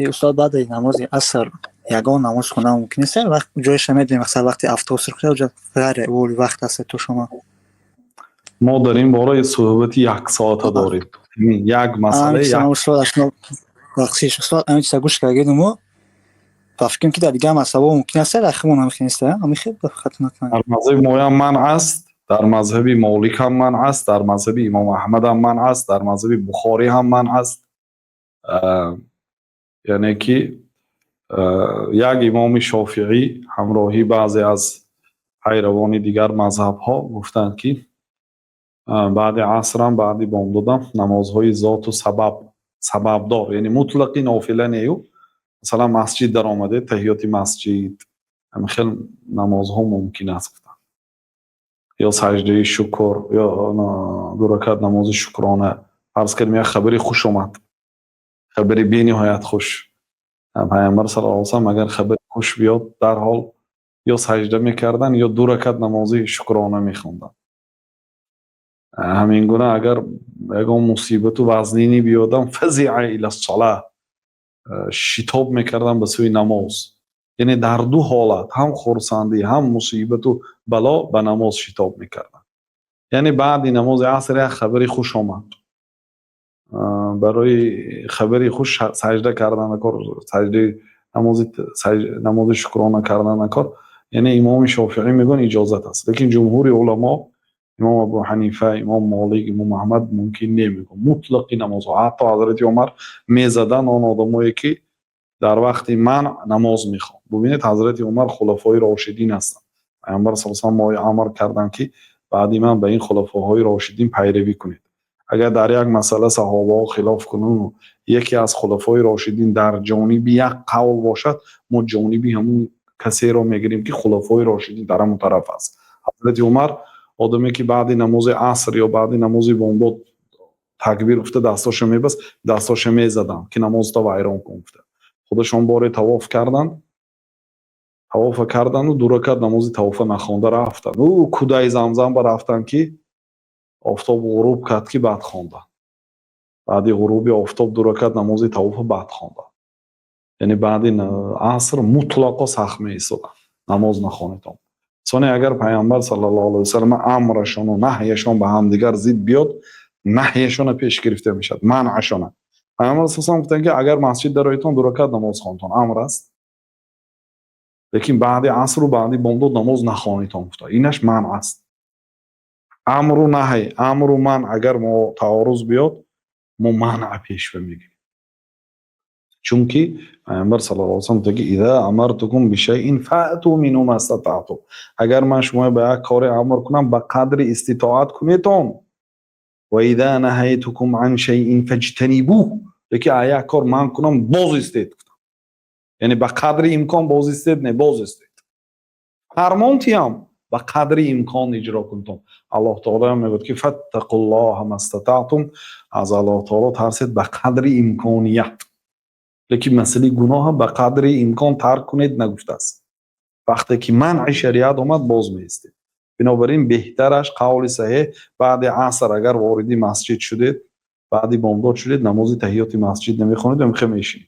Устод, баъди намози аср ягон намоз хондан мумкин нест? Вақт ҷояша медонем, масалан, вақти афтоб сурх шуда, ғайр вақт аст то шумо. Мо дар ин бора суҳбати яксоата дорем, як масъала. Бахшиш, устод, ҳамин чиза гӯш кардагидуму ба фикрам, ки дар дигар масъалаҳо мумкин аст, дар химон ҳам нест, ҳамин хел хато накунам. Дар мазҳаби моям манъ аст, дар мазҳаби Молик ҳам манъ аст, дар мазҳаби имом Аҳмад ҳам манъ аст, дар мазҳаби Бухорӣ ҳам манъ аст. Яъне ки як имоми Шофиӣ ҳамроҳи баъзе аз пайравони дигар мазҳабҳо гуфтанд, ки баъди асрам, баъди бомдодам намозҳои зоту сабаб, сабабдор, яъне мутлақи нофила нею, масалан, масҷид даромадед, таҳиёти масҷид, ҳамин хел намозҳо мумкин аст, гуфтанд, ё саҷдаи шукр, ё ду ракат намози шукрона. Фарз кардем, як хабари хуш омад, хабари бениҳоят хуш. Пайғамбар саллаллоҳу алайҳи васаллам агар хабари хуш биёд, дарҳол ё саҷда мекарданд, ё ду ракат намози шукрона мехонданд. Ҳамин гуна агар ягон мусибату вазнинӣ биёдам, فزع إلى الصلاة, шитоб мекардам ба сӯи намоз. Яъне дар ду ҳолат, ҳам хурсандӣ, ҳам мусибату бало, ба намоз шитоб мекарданд. Яъне баъди намози аср як хабари хуш омад, барои хабари хуш саҷда кардан накор, саҷдаи намози, намози шукрона кардан накор. Яъне имоми Шофиӣ мегӯянд, иҷозат аст, лекин ҷумҳури уламо, имом Абу Ҳанифа, имом Молик, имом Аҳмад, мумкин не мегӯянд мутлақи намозҳо. Ҳатто ҳазрати Умар мезаданд он одамое, ки дар вақти манъ намоз мехонд. Бубинед, ҳазрати Умар хулафои рошидин ҳастанд. Пайғамбар са салам мои амр карданд, ки баъди ман ба ин хулафоҳои рошидин пайравӣ кунед. Агар дар як масъала саҳобаҳо хилоф кунанд, яке аз хулафои рошидин дар ҷониби як қавл бошад, мо ҷониби ҳамун касеро мегирем, ки хулафои рошидин дар ҳамон тараф аст. Ҳазрати Умар одаме, ки баъди намози аср ё баъди намози бомдод такбир гуфта дастошо мебаст, дастошо мезаданд, ки намозто вайрон кун гуфта. Худашон боре тавоф карданд, тавофа карданду ду ракат намози тавофа нахонда рафтанд. Ӯ кудаи Замзам ба рафтанд, ки офтоб ғуруб кард, ки баъд хонданд. Баъди ғуруби офтоб ду ракат намози тавофа баъд хонданд. Яъне баъди аср мутлақо сахт меистоданд, намоз нахонедон. Соне агар Пайғамбар саллаллоҳу алайҳи васаллам амрашону наҳяшон ба ҳамдигар зид биёд, наҳяшона пеш гирифта мешавад, манъашона. Пайғамбар са гуфтанд, ки агар масҷид дароитон, ду ракат намоз хонтон, амр аст, лекин баъди асру баъди бомдод намоз нахонитон гуфта, инаш манъ аст. Амру наҳй, амру манъ агар мо таоруз биёд, мо манъа пешва мегирем, чунки Пайғамбар саллаллоҳу алайҳи васаллам гуфта, ки إذا أمرتكم بشيء فأتوا منه ما استطعتم. Агар ман шуморо ба як коре амр кунам, ба қадри иститоат кунетон. وإذا نهيتكم عن شيء فاجتنبوه. Лекин як кор манъ кунам, боз истед. Яъне ба қадри имкон боз истед, не, боз истед. Фармон тиям, ба қадри имкон иҷро кунтон. Аллоҳ таоло мегӯяд, ки فاتقوا الله ما استطعتم, аз Аллоҳ таоло тарсед ба қадри имконият. Лекин масъалаи гуноҳа ба қадри имкон тарк кунед нагуфтааст. Вақте ки манъи шариат омад, боз меистед. Бинобар ин беҳтараш, қавли саҳеҳ, баъди аср агар вориди масҷид шудед, баъди бомдод шудед, намози таҳиёти масҷид намехонед, мехе мешинед.